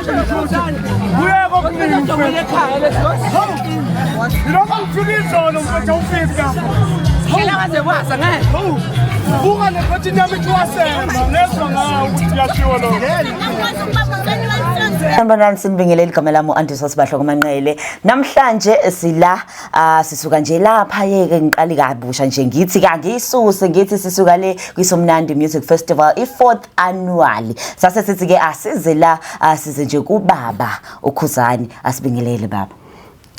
Buya kokuningi Noma ngifika izolo mfethu awufika. Hlela waze kwasa ngeke. Buka le khathini yami ithi wasema ngezwa ngawo ukuthi kuyashiwo lokho. Sanibonani, sinibingelele. Igama lami u-Andiswa Sibahlo kuManqele. Namhlanje sila, sisuka nje lapha yeke ngiqali kabusha nje ngithi kangiyisuse ngithi sisuka le kwiSomnandi Music Festival i-fourth annual. Sase sithi ke asize la, asize nje kubaba uKhuzani. Asibingelele, baba.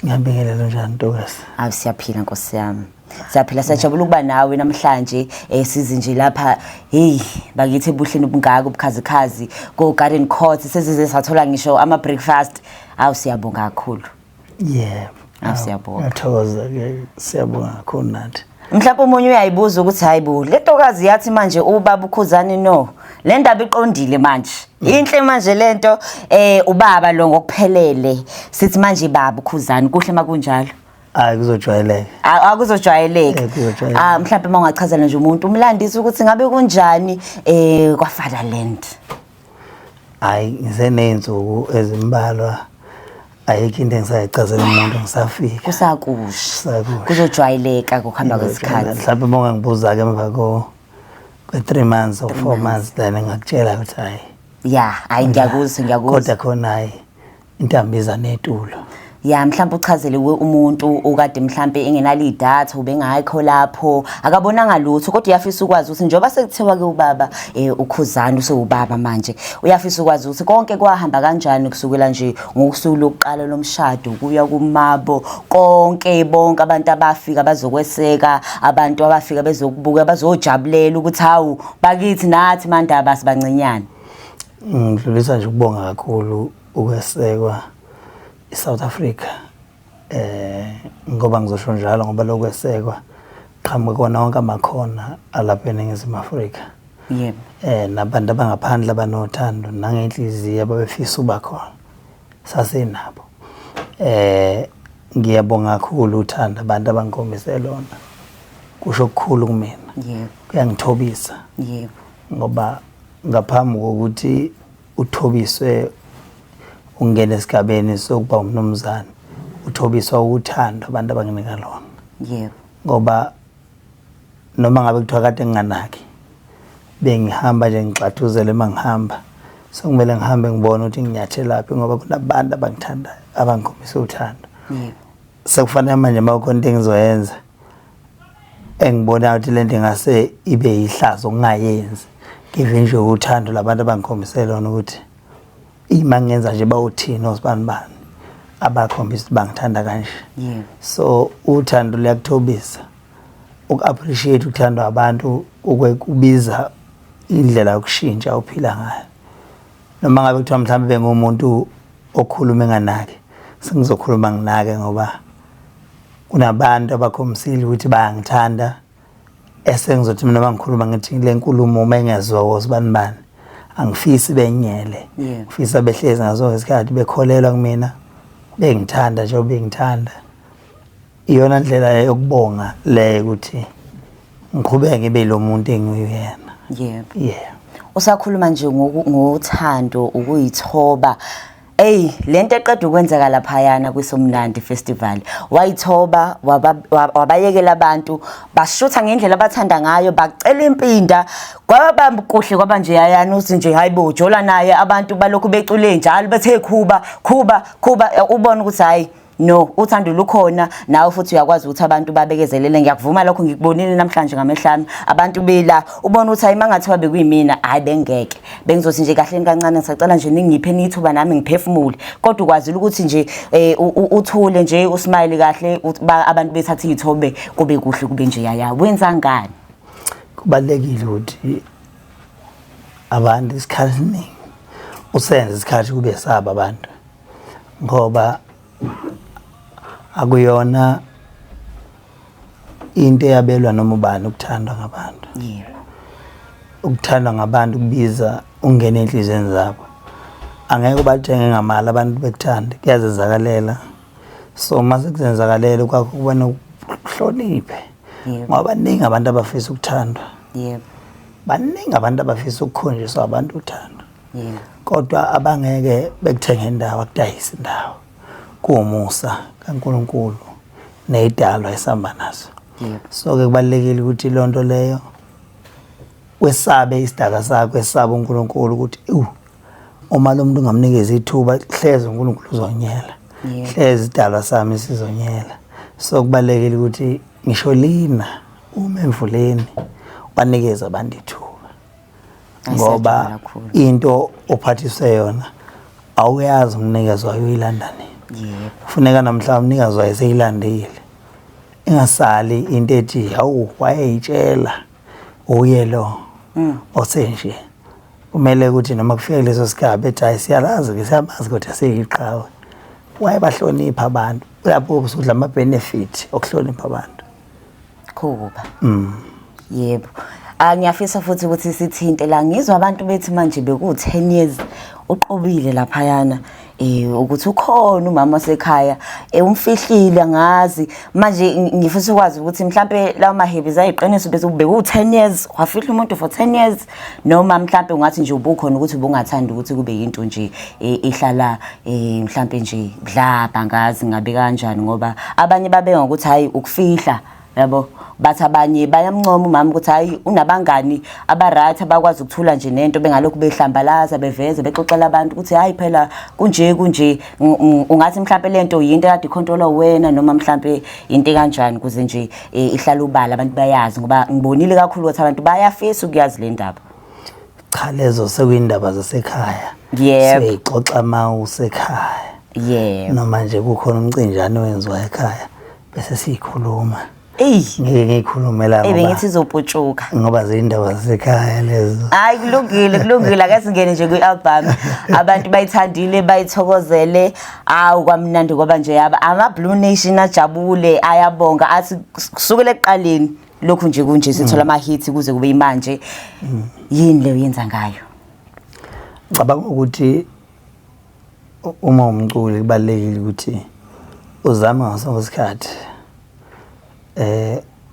Ngiyabingelela, njani ntokazi? Awu, siyaphila nkosi yami. Siyaphila, siyajabula ukuba nawe namhlanje. Size nje lapha, hey bakithi, ebuhleni obungaka ubukhazikhazi ko Garden Court, sesize sathola ngisho ama breakfast. Awu, siyabonga kakhulu. Yebo. Awu, siyabonga. Ngiyathokoza ke, siyabonga kakhulu nathi. Mhlawumbe omunye uyayibuza ukuthi hayibo, le ntokazi yathi manje ubaba uKhuzani, no. Le ndaba iqondile manje. Inhle manje lento, ubaba lo ngokuphelele. Sithi manje baba uKhuzani, kuhle makunjalo. Hayi, kuzojwayeleka. Akuzojwayeleka. Kuzojwayeleka. Ah, mhlawumbe uma ungachazela nje umuntu umlandisi ukuthi ngabe kunjani kwa Fatherland. Hayi, ngiseney'nsuku ezimbalwa, ayikho into engisayichazela umuntu, ngisafika. Kusakusha. Kusakusha. Kuzojwayeleka kuhamba kwesikhathi. Mhlawumbe uma ungangibuza-ke emva kwe-3 months or 4 months, then ngingakutshela ukuthi hayi. Ya, hayi, ngiyakuzwa, ngiyakuzwa. Kodwa khona hayi, intambo iza netulo. Ya, mhlawumbe uchazele umuntu okade mhlawumbe engenalo idatha, ubengayikho lapho, akabonanga lutho, kodwa uyafisa ukwazi ukuthi njengoba sekuthiwa ke ubaba uKhuzani usewubaba manje, uyafisa ukwazi ukuthi konke kwahamba kanjani kusukela nje ngosuku lokuqala lomshado kuya kumabo, konke, bonke abantu abafika bazokweseka, abantu abafika bezokubuka, bazojabulela ukuthi hawu bakithi, nathi mandaba sibancinyane. Ngidlulisa nje ukubonga kakhulu ukwesekwa iSouth Africa, ngoba ngizosho njalo ngoba lokwesekwa qhamuka kona wonke amakhona alapha eNingizimu Afrika. Nabantu abangaphandle abanothando nangenhliziyo ababefisa uba khona sasenabo. Ngiyabonga kakhulu uthando abantu abangikhombise lona, kusho okukhulu kumina. Kuyangithobisa. Ngoba ngaphambi kokuthi uthobiswe ungene esigabeni sokuba umnumzane, uthobiswa uthando abantu abanginika lona. Ngoba noma ngabe kuthiwa kade nginganaki, bengihamba nje ngixathuzele, uma ngihamba sekumele ngihambe ngibone ukuthi nginyathelaphi, ngoba kunabantu abangithandayo, abangikhombisa uthando. Sekufanele manje uma kukhona into engizoyenza engibonayo ukuthi lento ingase ibe yihlazo ngingayenzi, ngivinjwe uthando labantu abangikhombise lona, ukuthi ima ngenza nje bawuthini osibani bani abakhombisa ukuthi bangithanda kanje. So uthando luyakuthobisa, uku-appreciate ukuthandwa abantu kubiza indlela yokushintsha uphila ngayo. Noma ngabe kuthiwa mhlawumbe bengumuntu okhuluma enganaki, sengizokhuluma nginake, ngoba kunabantu abakhombisile ukuthi bayangithanda, esengizothi mina uma ngikhuluma ngithi le nkulumo uma ingezwa osibani bani, angifisi benyele. Ngifisa behlezi ngaso isikhathi bekholelwa kumina, bengithanda njengoba bengithanda. Iyona ndlela yokubonga le ukuthi ngiqhubeke ngibe lo muntu engiyena. Yeah. Usakhuluma nje ngothando, ukuyithoba. Ey, lento eqeda ukwenzeka laphayana kwiSomnandi Festival. Wayithoba, wabayekela abantu bashutha ngendlela abathanda ngayo, bacela impinda. Kwaba kuhle, kwaba nje yayana uthi nje hayibo, jola naye, abantu balokhu becule njalo bethe khuba khuba khuba, ubona ukuthi hayi no, uthando lukhona nawe, futhi uyakwazi ukuthi abantu babekezelele. Ngiyakuvuma lokho, ngikubonile namhlanje ngamehlo ami, abantu bela ubona ukuthi hayi, mangathiwa bekuyimina, hayi bengeke, bengizothi nje kahleni kancane, ngisacela nje ningiphe nithuba nami ngiphefumule. Kodwa ukwazile ukuthi nje uthule nje, usmile kahle, abantu bethathe iy'thombe, kube kuhle, kube nje yaya. Wenza ngani? Kubalulekile ukuthi abantu isikhathi esiningi usenze isikhathi kube sabo abantu, ngoba akuyona into eyabelwa noma ubani ukuthandwa ngabantu. Ukuthandwa ngabantu kubiza ungene enhliziyweni zabo. Angeke ubathenge ngamali abantu bekuthande, kuyazenzakalela. So uma sekuzenzakalela kwakho kuba nokuhloniphe, ngoba baningi abantu abafisa ukuthandwa. Baningi abantu abafisa ukukhonjiswa abantu uthando. Yebo. Kodwa abangeke bekuthenge indawo akudayise indawo. Kuwumusa kaNkulunkulu nezidalwa esihamba nazo. Yebo. So ke kubalekile ukuthi lonto leyo wesabe isidaka sakho, esabe uNkulunkulu ukuthi uma lo muntu ungamnikeza ithuba hleze uNkulunkulu uzonyela. Hleze idalwa sami sizonyela. So kubalekile ukuthi ngisho lina uma emvuleni banikeze abantu ithuba. Ngoba into ophathiswe yona awuyazi umnikazi wayo uyilanda nini. Yebo. Kufuneka namhla umnikazi wayo seyilandile. Ingasali into ethi hawu wayeyitshela uye lo osenje. Kumele ukuthi noma kufike leso sigaba ethi hayi siyalazi ke siyamazi kodwa seyiqhawe. Wayebahlonipha abantu. Lapho usudla ama benefit okuhlonipha abantu. Khuba. Yebo. Ngiyafisa futhi ukuthi sithinte la ngizwa abantu bethi manje beku 10 years uqobile laphayana ukuthi ukhona umama osekhaya umfihlile ngazi manje ngifisa ukwazi ukuthi mhlambe lawo mahebi ayiqiniso bese beku 10 years wafihla umuntu for 10 years noma mhlambe ungathi nje ubukhona ukuthi ubungathanda ukuthi kube yinto nje ehlala mhlambe nje dlaba ngazi ngabe kanjani ngoba abanye babe ngokuthi hayi ukufihla yabo bathi abanye bayamncoma umama ukuthi hayi unabangani abaright abakwazi ukuthula nje nento bengalokhu behlambalaza beveze bexoxela abantu ukuthi hayi phela kunje kunje ungathi mhlambe lento yinto ekade icontrolwa wena noma mhlambe into kanjani kuze nje ihlala ubala abantu bayazi ngoba ngibonile kakhulu ukuthi abantu bayafisa ukuyazi le ndaba. Cha lezo sekuyindaba zasekhaya. Yebo. Siyixoxa ma usekhaya. Yebo. Noma nje kukhona umcinjana owenziwa ekhaya bese siyikhuluma. Ey. Ngeke ngikhulume la ngoba bengithi izoputshuka. Ngoba zindaba zasekhaya lezo. Hayi kulungile kulungile ake singene nje kwi-album. Abantu bayithandile bayithokozele. Awu kwamnandi ngoba nje yaba ama Blue Nation ajabule ayabonga athi kusukela ekuqaleni lokhu nje kunje sithola ama hits kuze kube imanje. Yini leyo yenza ngayo? Ngicabanga ukuthi uma umculi kubalekile ukuthi uzame ngaso sonke isikhathi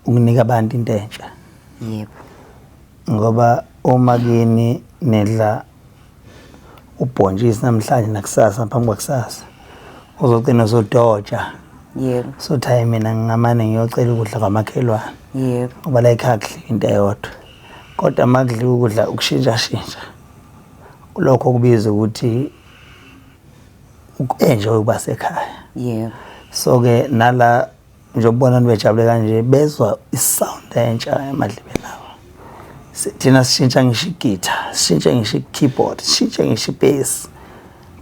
ukunika abantu into entsha. Yebo. Ngoba uma kini nidla ubhontshisi namhlanje nakusasa phambi kwakusasa uzogcina usudoja. Yebo. Sothi hayi mina ngingamane ngiyocela ukudla kwamakhelwane. Yebo. Ngoba la ekhaya kudliwa into eyodwa. Kodwa uma kudliwa ukudla ukushintsha shintsha. Lokho kubiza ukuthi uku-enjoy ukuba sekhaya. Yebo. So ke nala njengoba nibejabule kanje bezwa isound entsha emadlebeni abo. Thina sishintsha ngisho igitha, sishintshe ngisho i-keyboard, sishintshe ngisho i-bass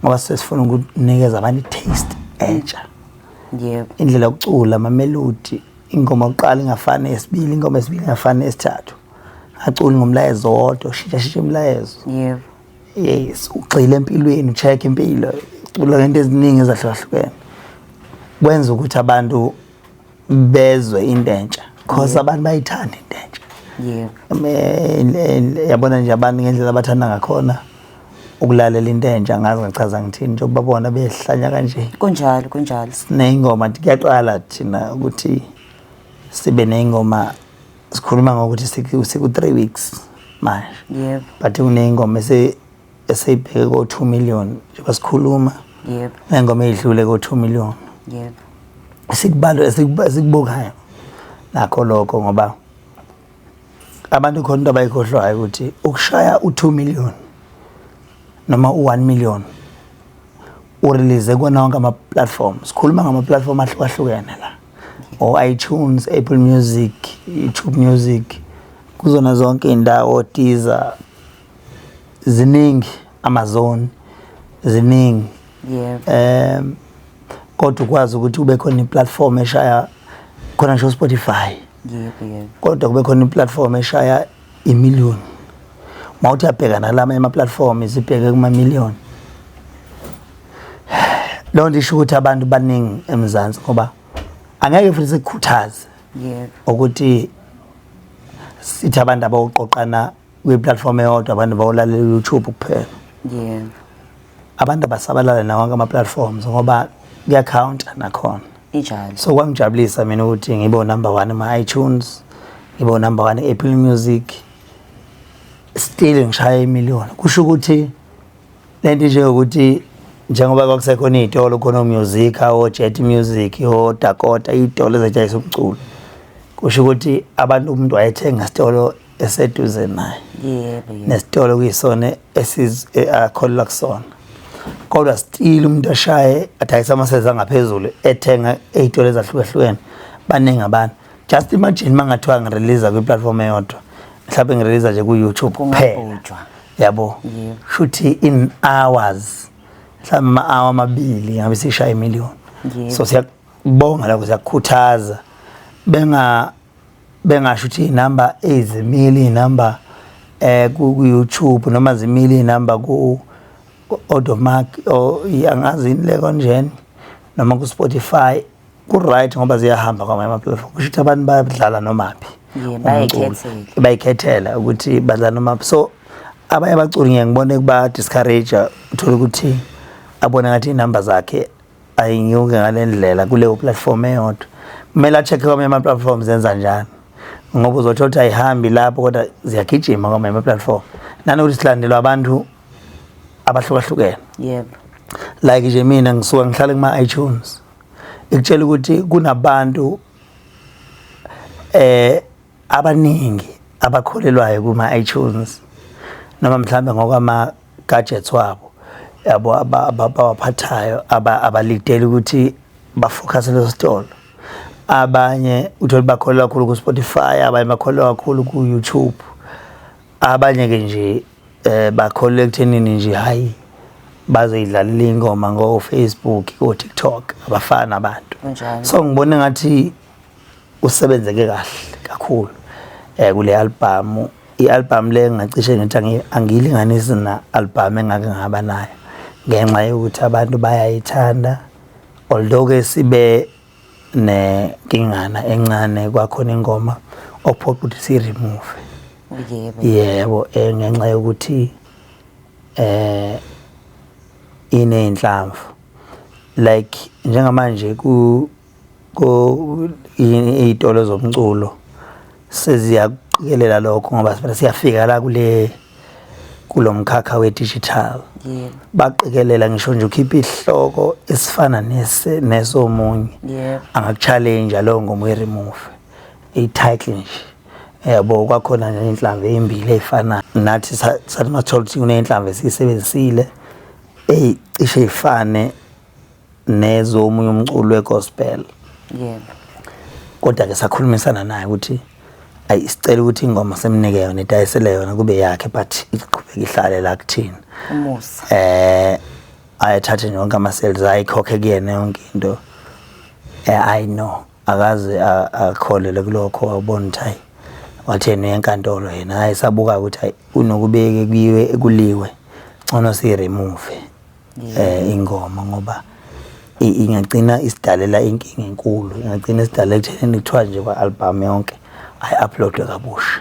ngoba sesifuna ukunikeza abantu i-taste entsha. Yebo. Indlela yokucula ama-melody, ingoma yokuqala ingafani nesibili, ingoma yesibili ingafani nesithathu. Aculi ngomlayezo wodwa, ushintsha shintsha imilayezo. Yebo. Yes, ugxile empilweni, ucheck impilo, ucula ngento eziningi ezahlukahlukene. Kwenza ukuthi abantu bezwe into entsha because abantu bayithanda into entsha. Yebo. Yabona nje abantu ngendlela abathanda ngakhona ukulalela into entsha ngazi ngachaza ngithini njengoba bona behlanya kanje. Kunjalo kunjalo. Sineyingoma kuyaqala thina ukuthi sibe neyingoma sikhuluma ngokuthi siku 3 weeks manje. Yebo. But kuneyingoma eseyibheke ko 2 million njengoba sikhuluma. Yebo. Nengoma edlule ko 2 million. Yebo. Sikubalo sikubukayo nakho lokho ngoba abantu khona into abayikhohlwayo ukuthi ukushaya u2 million noma u1 million urelease kona wonke ama platforms. Sikhuluma ngama platform ahlukahlukene la. O iTunes, Apple Music, YouTube Music, kuzona zonke indawo, Deezer, ziningi, Amazon ziningi. Yebo. Kodwa ukwazi ukuthi ube khona iplatform eshaya khona nje Spotify. Yebo yebo. Kodwa kube khona iplatform eshaya imillion. Mawuthi uyabheka nalama ama platform izibheke kuma million. Lo nto isho ukuthi abantu baningi eMzansi ngoba angeke futhi sikukhuthaze. Yebo. Ukuthi sithi abantu abawuqoqana kwi-platform eyodwa abantu bawulalela YouTube kuphela. Yebo. Abantu abasabalala nawo wonke ama-platforms ngoba kuyacounta nakhona. Injalo. So kwangijabulisa mina ukuthi ngibe number 1 ema iTunes, ngibe number 1 e-Apple Music. Still ngishaya imillion. Kusho ukuthi Lento nje ukuthi njengoba kwakusekhona iy'tolo khona o-Musica, o-Jet Music, o-Dakota, iy'tolo ezidayisa umculo. Kusho ukuthi abantu umuntu wayethenga isitolo eseduze naye. Yebo, yebo. Nesitolo kuyisona akholelwa kusona. Kodwa still umuntu ashaye adayisa amasezi angaphezulu ethenga ey'tolo ezahlukahlukene. Baningi abantu. Just imagine mangathiwa ngirelease kwi-platform eyodwa. Mhlawumbe ngirelease nje ku-YouTube kuphela. Kungabhujwa. Yabo. Yebo. Shuthi in hours mhlawumbe ama-hour amabili ngabe sishaya imillion. Yebo. So siyakubonga lokho, siyakukhuthaza. Bengasho ukuthi inamba ezimili inamba ku YouTube noma zimili inamba ku Audiomack or angazi le kanjeni noma ku Spotify. Ku right ngoba ziyahamba kwamanye ama platform. Kusho ukuthi abantu bayadlala noma phi. Yeah, bayayikhethela. Bayikhethela ukuthi badlala noma phi. So abanye abaculi ngiye ngibone kuba discourage, uthola ukuthi abone ngathi inamba zakhe ayinyuke ngalendlela kuleyo platform eyodwa. Kumele a-check kwamanye ama platforms zenza njani, ngoba uzothola ukuthi ayihambi lapho kodwa ziyagijima kwamanye ama platform. Nanokuthi silandelwa abantu abahlukahlukene. Yebo. Like nje mina ngisuka ngihlale kuma iTunes. Ikutshela ukuthi kunabantu abaningi abakholelwayo kuma iTunes noma mhlambe ngokwama gadgets wabo yabo abawaphathayo abalideli ukuthi bafocus leso sitolo. Abanye uthola bakholelwa kakhulu ku Spotify, abanye bakholelwa kakhulu ku YouTube, abanye ke nje bakholelwa ekuthenini nje hayi bazoyidlalela ingoma ngo Facebook, ko TikTok, abafana abantu. Kunjalo. So ngibona ngathi usebenzeke kahle kakhulu kule album. I-album le ngacishe ngithi angiyilinganisi na album engake ngaba nayo ngenxa yokuthi abantu bayayithanda, although ke sibe nenkingana encane kwakhona ingoma okuphoqa ukuthi si remove. Yebo. Yebo, ngenxa yokuthi ineyinhlamvu. Like njengamanje ku izitolo zomculo seziyaqikelela lokho ngoba phela siyafika la kulomkhakha we digital. Yebo. Baqikelela ngisho nje ukhipha isihloko esifana nesomunye. Yebo. Angakuchallenge lo ngoma uyi-remove. I-title nje. Yabo kwakhona nje inhlamvu ezimbili ezifana nathi sathi masithola ukuthi kunenhlamvu esiyisebenzisile eyicishe ifane nezomunye umculo wegospel. Yebo. Kodwa ke sakhulumisana naye ukuthi ayi sicela ukuthi ingoma semnike yona idayisele yona kube yakhe, but iqhubeke ihlale la kuthina. Umusa. Ayathathe yonke ama sales ayikhokhe kuyena yonke into. I know akaze akholele kulokho, wabona ukuthi hayi wathi yena uyenkantolo yena, hayi sabuka ukuthi hayi kunokubeke kuyiwe ekuliwe ngcono si remove ingoma ngoba ingagcina isidalela inkinga enkulu, ingagcina isidalela ekutheni kuthiwa nje kwa album yonke ayi-uploadwe kabusha.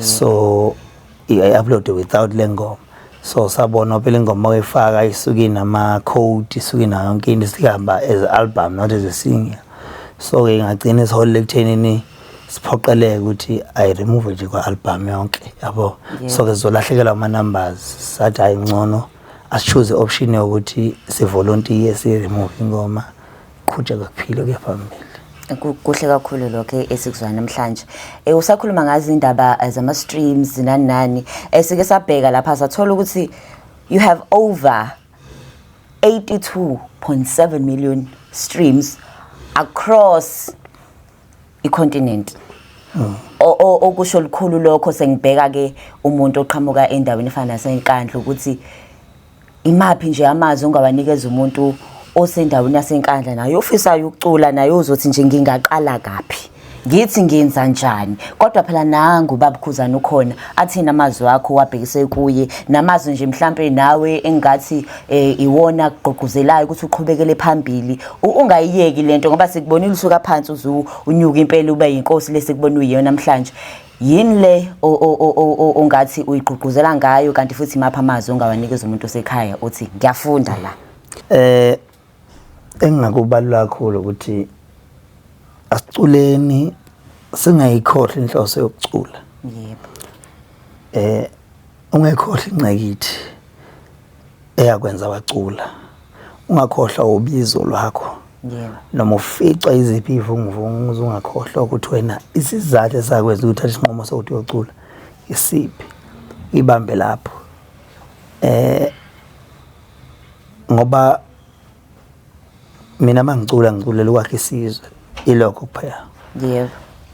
So i-uploadwe without le ngoma. So sabona phela ingoma oyifaka isuke inama code, isuke inayo yonke into, isihamba as album not as a single. So ke ingagcina isiholele ekuthenini siphoqeleke ukuthi ayi remove nje kwa album yonke yabo. So ke sizolahlekelwa ama numbers, sathi hayi ngcono asichoose option yokuthi si volunteer si remove ingoma, qhutsheke kuphile kuye phambili. Kuhle kakhulu lokho esikuzwa namhlanje. Usakhuluma ngazo indaba zama streams nani nani. Sike sabheka lapha sathola ukuthi you have over 82.7 million streams across i-continent. Okusho likhulu lokho. Sengibheka ke umuntu oqhamuka endaweni efana naseNkandla ukuthi imaphi nje amazwi ongawanikeza umuntu osendaweni yaseNkandla naye ofisayo ukucula, naye uzothi nje ngingaqala kaphi, ngithi ngenza njani, kodwa phela nangu Baba Khuzani ukhona, athini amazwi akho wabhekise kuye, namazwi nje mhlambe nawe engathi iwona akugqugquzelayo ukuthi uqhubekele phambili, ungayiyeki lento ngoba sikubonile usuka phansi uze unyuke impela ube yinkosi lesikubona uyiyona namhlanje. Yini le ongathi uyigqugquzela ngayo, kanti futhi mapha amazwi ongawanikeza umuntu osekhaya uthi ngiyafunda la? Engingakubalula kakhulu ukuthi asiculeni singayikhohlwa inhloso yokucula. Yebo. Ungayikhohlwa ingcekithi. Eyakwenza wacula. Ungakhohlwa ubizo lwakho. Yebo. Noma uficwa iziphi ivunguvungu ungakhohlwa ukuthi wena isizathu esakwenza ukuthi uthathe isinqumo sokuthi uyocula isiphi. Ibambe lapho. Ngoba mina mangicula ngiculela ukwakha isizwe, ilokho kuphela. Yebo.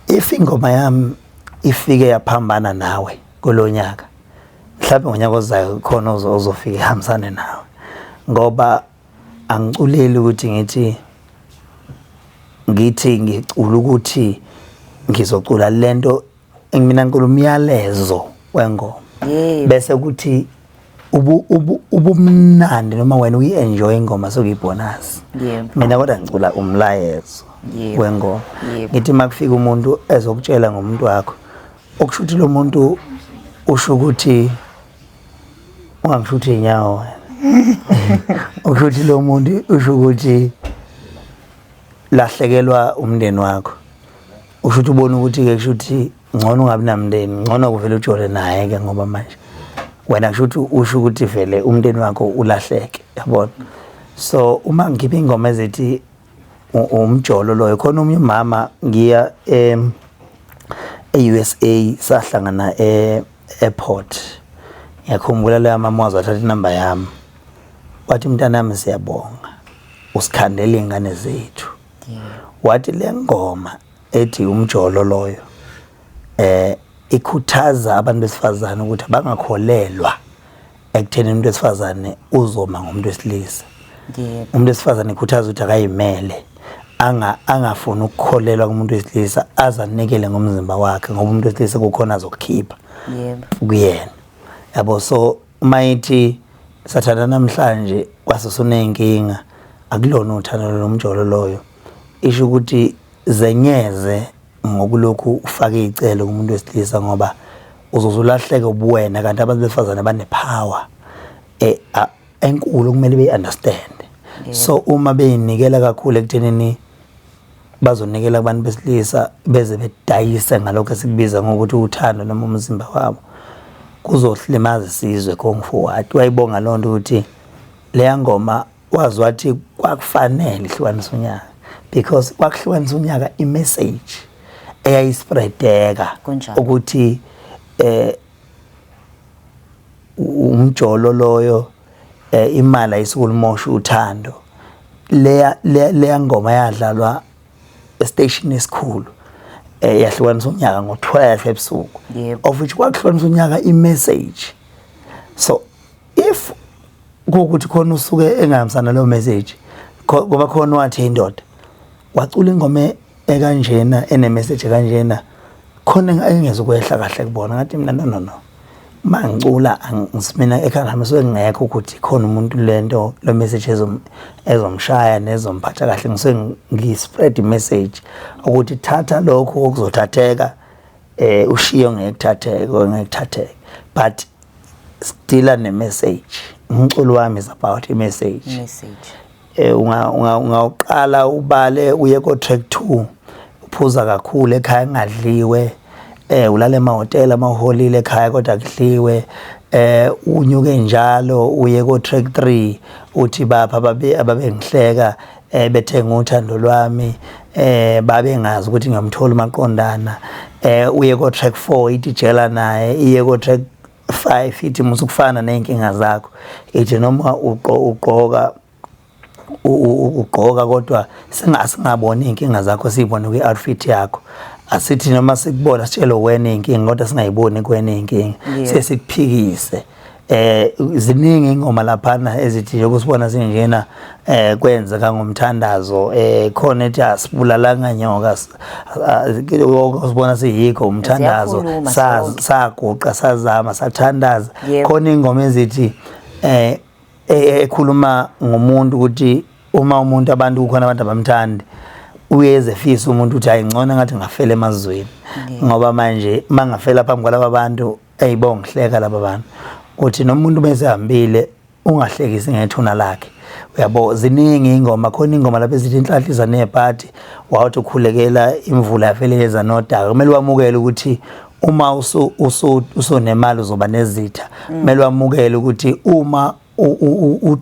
If ingoma yami ifike yaphambana nawe kulonyaka, mhlawumbe ngonyaka ozayo khona ozofika ihambisane nawe, ngoba angiculeli ukuthi ngithi ngicula ukuthi ngizocula lento, mina ngicula umyalezo wengoma. Bese kuthi ubumnandi noma wena uyi-enjoy ingoma sokuyibonus. Mina kodwa ngicula umlayezo wengoma. Ngithi makufika umuntu ezokutshela ngomuntu wakho, okusho ukuthi lo muntu usho ukuthi ungangishuthi inyawo wena. Okusho ukuthi lo muntu usho ukuthi lahlekelwa umndeni wakho. Usho ukuthi ubona ukuthi ke kusho ukuthi ngcono ungabi namndeni, ngcono kuvele ujole naye ke, ngoba manje wena kusho ukuthi usho ukuthi vele umndeni wakho ulahleke, yabona. So uma ngikhipha ingoma ezithi umjolo loyo, khona omunye umama ngiya e-USA, sahlangana e-airport, ngiyakhumbula leyo mama waze wathatha inamba yami, wathi mntanami siyabonga usikhandela iy'ngane zethu. Wathi le ngoma ethi umjolo loyo ikhuthaza abantu besifazane ukuthi bangakholelwa ekutheni umuntu wesifazane uzoma ngomuntu wesilisa. Umuntu wesifazane ikhuthaza ukuthi akayimele, angafuni ukukholelwa kumuntu wesilisa, azanikele ngomzimba wakhe, ngoba umuntu wesilisa kukhona azokukhipha kuyena, yabo. So uma ithi sathanda namhlanje kwase sunenkinga, akulona uthando lomjolo loyo, isho ukuthi zenyeze ngokulokhu ufake icelo kumuntu wesilisa, ngoba uzozulahleka ubuwena. Kanti abantu besifazane banepower enkulu okumele beyi-understand. So uma beyinikela kakhulu ekuthenini bazonikela kubantu besilisa, beze bedayise ngalokho esikubiza ngokuthi uthando noma umzimba wabo, kuzohlimaza isizwe going forward. Wayibonga loo nto ukuthi leya ngoma wazi wathi kwakufanele ihlukanise unyaka, because kwakuhlukanisa unyaka imessage eyayispreadeka ukuthi umjolo loyo, imali ayisukulimosha uthando. Leya ngoma yadlalwa estation esikhulu, yahlukanisa unyaka ngo-12 ebusuku, of which kwakuhlukanisa unyaka imessage. So if kuwukuthi khona usuke engahambisana leyo message, ngoba khona wathi indoda wacula ingoma ekanjena ene message kanjena, khona engezukwehla kahle kubona. Ngathi mina no no no, mangicula mina ekhanda lami suke ngekho ukuthi khona umuntu lento lo message ezomshaya nezomphatha kahle. Ngisuke ngi-spread message ukuthi thatha lokhu okuzothatheka, ushiye ngekuthatheke ngekuthatheke, but still ne message. Umculo wami is about i message. Message. Unga ungawuqala ubale uye ko track 2, uphuza kakhulu ekhaya engadliwe, ulala emahhotela amawuholile ekhaya kodwa kudliwe, unyuke njalo uye ko track 3, uthi bapha ababe ababengihleka bethenga uthando lwami, babengazi ukuthi ngiyamthola umaqondana, uye ko track 4 ithi jela naye, iye ko track 5 ithi musu kufana nezinkinga zakho, ithi noma ugqoka ugqoka kodwa singaboni inkinga zakho, siyibone kwi-outfit yakho. Asithi noma sikubona sitshele wena inkinga, kodwa singayiboni kuwena inkinga, sesikuphikise. Ziningi ingoma laphana ezithi nje kusibona sinjena, kwenzeka ngomthandazo, khona ethi asibulalanga nyoka, sibona siyikho umthandazo, Ziyakhuluma zonke. Saguqa sazama sathandaza. Khona ingoma ezithi ekhuluma ngomuntu ukuthi uma umuntu abantu kukhona abantu abamthandi, uyeze efisa umuntu ukuthi hayi, ngcono ngathi ngafela emazweni, ngoba manje mangafela phambi kwalaba bantu eyibongihleka laba bantu, uthi noma umuntu bese hambile ungahlekisi ngethuna lakhe, uyabo. Ziningi ingoma, khona ingoma lapho ezithi inhlanhla nebhadi, wawuthi ukhulekela imvula yafele yeza nodaka. Kumele wamukele ukuthi uma usunemali uzoba nezitha. Kumele wamukele ukuthi uma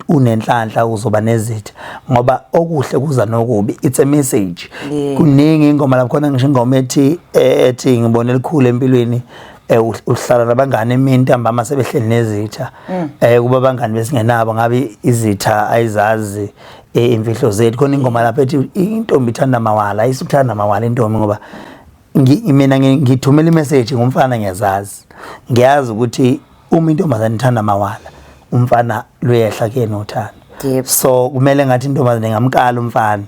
Unenhlanhla uzoba nezitha, ngoba okuhle kuza nokubi. It's a message. Kuningi ingoma lapho khona, ngisho ingoma ethi ngibone elikhulu empilweni, uhlala nabangani emini, ntambama sebehleli nezitha. Kuba abangani besingenabo, ngabe izitha ayizazi imfihlo zethu. Khona ingoma lapho ethi intombi ithanda mawala, ayisukuthanda mawala intombi, ngoba mina ngithumela imessage ngomfana. Ngiyazazi, ngiyazi ukuthi uma intombazane ithanda mawala, umfana luyehla kuyena uthando. So kumele ngathi intombazane ngamkala umfana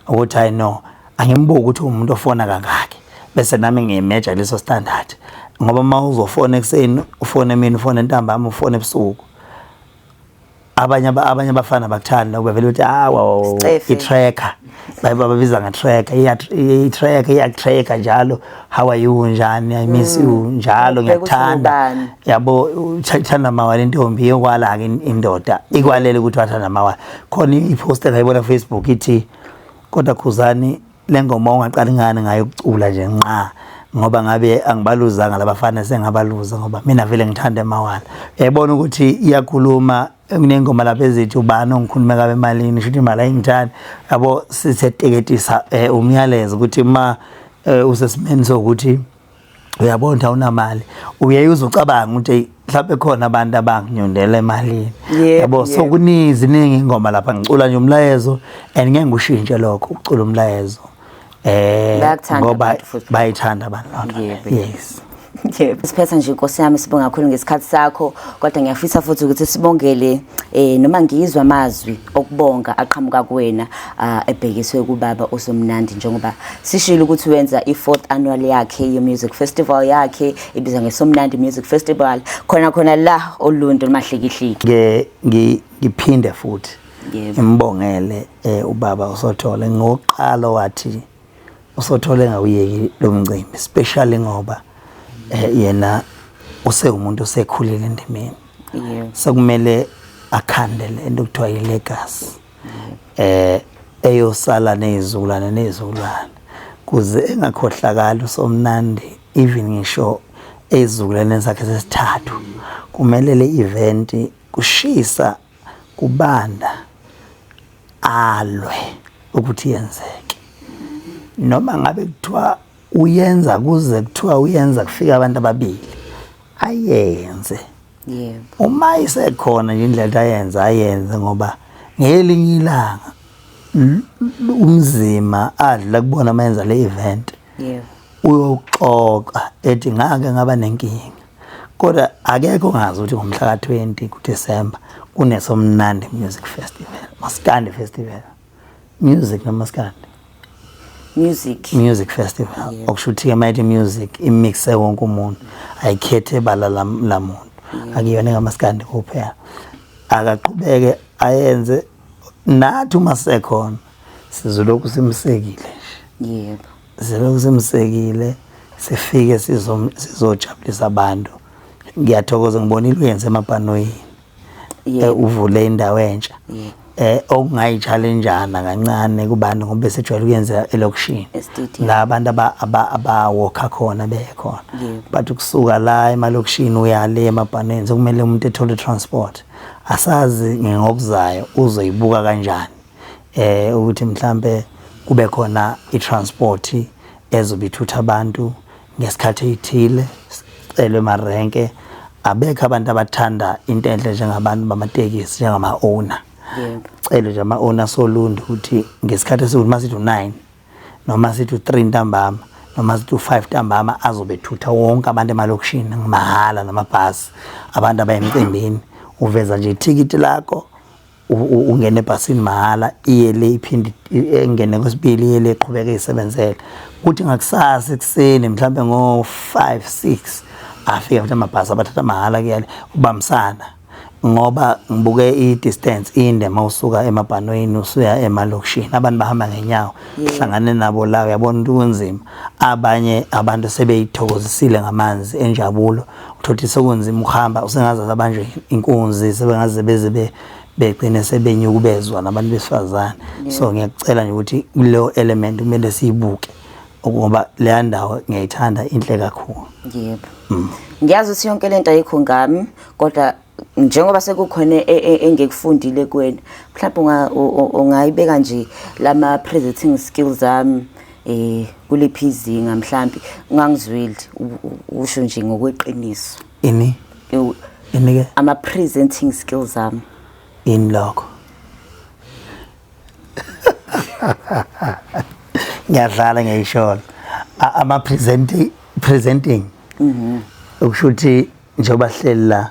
ukuthi I know angimbuki ukuthi umuntu ofona kangaki, bese nami ngiyimeja leso standard, ngoba uma uzofona ekuseni, ufone emini, ufone ntambama, ufone ebusuku, abanye abafana bakuthanda ngoba vele uthi hawa, Isicefe. I-tracker, babiza nge-tracker, i-tracker iyaku-tracker njalo. How are you? Njani? I miss you njalo. Ubheka ukuthi Ngiyakuthanda. ubani. Yabo, uthanda mawala intombi, iyokwala-ke indoda ikwalele ukuthi wathanda mawala. Khona i-post engayibona ku-Facebook ithi, "Kodwa Khuzani, le ngoma ungaqali ngani ngayo ukucula nje nqa, ngoba ngabe angibaluzanga labafana, sengabaluza, ngoba mina vele ngithanda emawala." Uyayibona ukuthi iyakhuluma. Kunengoma lapha ezithi ubani ongikhulume kabe emalini, shuthi imali ayingithandi. Yabo, sitheteketisa umyalezo ukuthi uma usesimeni sokuthi uyabona ukuthi awunamali, uyaye uzucabanga ukuthi, "Eyi, mhlawumbe khona abantu abanginyundela emalini." Yabo, so kuningi, ziningi ingoma lapha, ngicula nje umlayezo and ngeke ngikushintshe lokho, ukucula umlayezo Bayakuthanda ngoba abantu futhi. Bayithanda abantu loo nto. Yes. Yebo. Siphetha nje, Nkosi yami, sibonga kakhulu ngesikhathi sakho, kodwa ngiyafisa futhi ukuthi sibongele noma ngizwa amazwi okubonga aqhamuka kuwena, ebhekiswe kubaba uSomnandi, njengoba sishilo ukuthi wenza i-fourth annual yakhe ye-music festival yakhe ibizwa ngeSomnandi Music Festival, khona khona la oLundi olumahlikihliki. Ke ngiphinde futhi ngimbongele ubaba uSothole ngokuqala wathi uSothole ngawuyeki lo mcimbi, especially ngoba yena usewumuntu osekhulile endimeni. Sekumele akhande lento kuthiwa i-legacy eyosala nezizukulwane nezizukulwane, kuze engakhohlakali uSomnandi even ngisho ezizukulwaneni zakhe sesithathu. Kumele le event, kushisa kubanda, alwe ukuthi yenzeke, noma ngabe kuthiwa uyenza kuze kuthiwa uyenza kufika abantu ababili, ayenze. Uma isekhona nje indlela ayenza, ayenze, ngoba ngelinye ilanga umzima adla kubona mayenza le event uyoxoxa ethi ngake ngaba nenkinga, kodwa akekho ongazi ukuthi ngomhla ka-20 kuDecember kuneSomnandi Music Festival, Maskandi Festival, music nomaskandi. Music. Music festival. Okusho ukuthi-ke mayithi music imixe wonke umuntu, ayikhethe ebala lamuntu, akuyona engamaskandi kuphela. Akaqhubeke ayenze, nathi uma sekhona sizolokhu simsekile nje. Sizolokhu simsekile, sifike sizojabulisa abantu. Ngiyathokoza, ngibonile uyenze emabhanoyini. Uvule indawo entsha okungayi-challenge-ana kancane kubantu, ngoba besejwayele ukuyenza elokishini E-stadium. La abantu abawokha khona bekhona. But ukusuka la emalokishini uya le emabhaneni, sekumele umuntu ethole transport. Asazi ngokuzayo uzoyibuka kanjani ukuthi mhlambe kube khona i-transport ezobe ithutha abantu ngesikhathi eyithile, sicelwe emarenke abekho abantu abathanda into enhle njengabantu bamatekisi, njengama-owner. Cele nje ama-owner soLundi ukuthi ngesikhathi esiwukuthi masithi u-9 noma sithi u-3 ntambama noma sithi u-5 ntambama, azobe ethutha wonke abantu emalokishini mahhala namabhasi, abantu abaye emcimbini. Uveza nje ithikithi lakho, ungene ebhasini mahhala, iye le, iphinde engene kwesibili, iye le, iqhubeke isebenzele. Kuthi ngakusasa ekuseni, mhlambe ngo-5 6, afike futhi amabhasi abathatha mahhala kuyale ubambisana, ngoba ngibuke i-distance inde mawusuka emabhanoyini usuya emalokishini, abantu bahamba ngenyawo, hlangane nabo la, uyabona ukuthi kunzima. Abanye abantu sebeyithokozisile ngamanzi enjabulo, uthothi sekunzima ukuhamba, usengaze abanjwe inkunzi, sebengaze beze begcine sebenyukubezwa nabantu besifazane. So ngiyakucela nje ukuthi kuleyo element kumele siyibuke, ngoba leya ndawo ngiyayithanda, inhle kakhulu. Yebo, ngiyazi ukuthi yonke lento ayikho ngami, kodwa Njengoba sekukhona engikufundile kuwena, mhlawumbe ungayibeka nje lama presenting skills ami kuliphi izinga, mhlambi ungangizweli, usho nje ngokweqiniso. Ini? Ini ke? Ama presenting skills ami. Ini lokho? Ngiyadlala, ngiyayishola. Ama presenting. Ukusho ukuthi njengoba hleli la,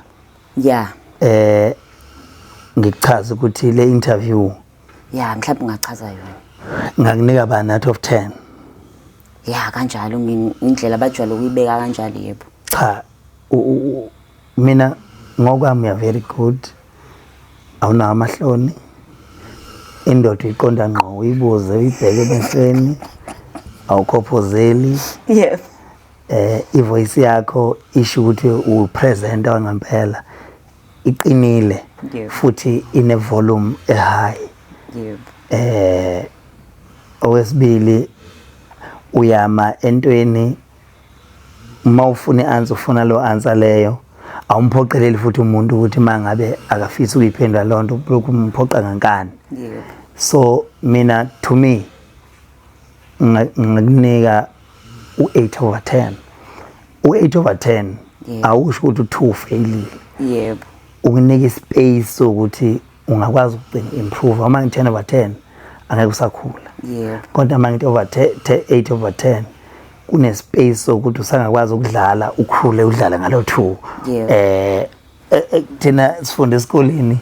ngikuchaza ukuthi le interview, Yeah, mhlawumbe ungachaza yona. Ngakunika bani out of 10? Yeah, kanjalo, indlela abajwayele ukuyibeka kanjalo, yebo. Cha, mina ngokwami you are very good. Awunawo amahloni. Indoda uyiqonda ngqo, uyibuze, uyibheke emehlweni, awukhophozeli. Ivoice yakho isho ukuthi upresenter wangempela, iqinile futhi ine volume ehigh. Okwesibili, uyama entweni uma ufuna i-answer, ufuna lo answer leyo, awumphoqeleli futhi umuntu ukuthi mangabe akafisi ukuyiphendula loo nto lokhu umphoqa ngenkani. So mina, to me, ngakunika u-8 over 10. U-8 over 10 awusho ukuthi u-2 failile. Ukunika ispace sokuthi ungakwazi ukugcina improve. Uma ngi 10 over 10 angeke usakhula. Kodwa uma ngithi over 8 over 10 kune space sokuthi usangakwazi ukudlala, ukhule, udlale ngalo 2. Thina sifunda esikoleni,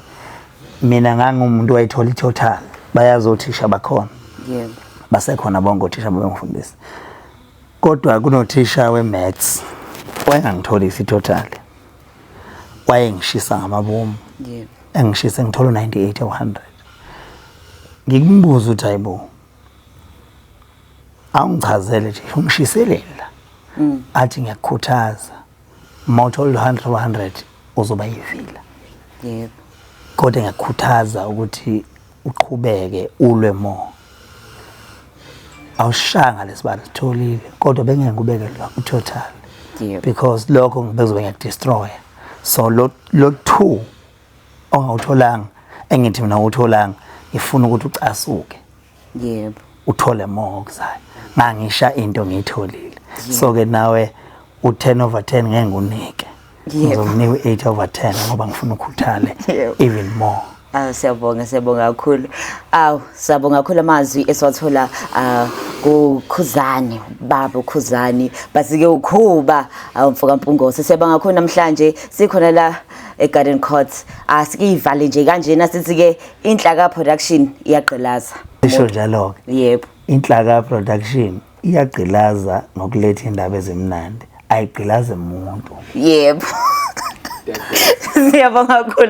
mina ngangumuntu wayithola i-total, bayazi othisha bakhona. Basekhona bonke othisha babengifundisa, kodwa kunothisha we-maths wayengangitholisi i-total, wayengishisa ngamabomu. Engishisa ngithola u-98 u-100. Ngikumbuza ukuthi, "Hayibo, awungichazele nje, ungishiseleni la?" Athi, "Ngiyakukhuthaza, uma uthola u-100 over 100 uzoba yivila, kodwa ngiyakukhuthaza ukuthi uqhubeke ulwe more. Awushanga lesibalo sitholile, kodwa bengeke ngikubeke ku-total because lokho ngibezobe ngiyakudestroya. So lo 2 ongawutholanga, engithi mina awutholanga, ngifuna ukuthi ucasuke, uthole more okuzayo. Ngangisha into ngiyitholile. So ke nawe u10 over 10 ngeke ngikunike, ngizomnika u8 over 10 ngoba ngifuna ukhuthale even more." Ah, siyabonga, siyabonga kakhulu. Aw, siyabonga kakhulu amazwi esiwathola kuKhuzani, baba uKhuzani, basike ukhuba awumfoka Mpungose. Siyabonga kakhulu namhlanje sikhona la eGarden Court. Asikivale nje kanjena, sithi ke Inhlaka Production iyagqilaza. Isho njalo ke. Yebo. Inhlaka Production iyagqilaza ngokuletha indaba ezimnandi, ayigqilaze umuntu. Yebo. Siyabonga kakhulu.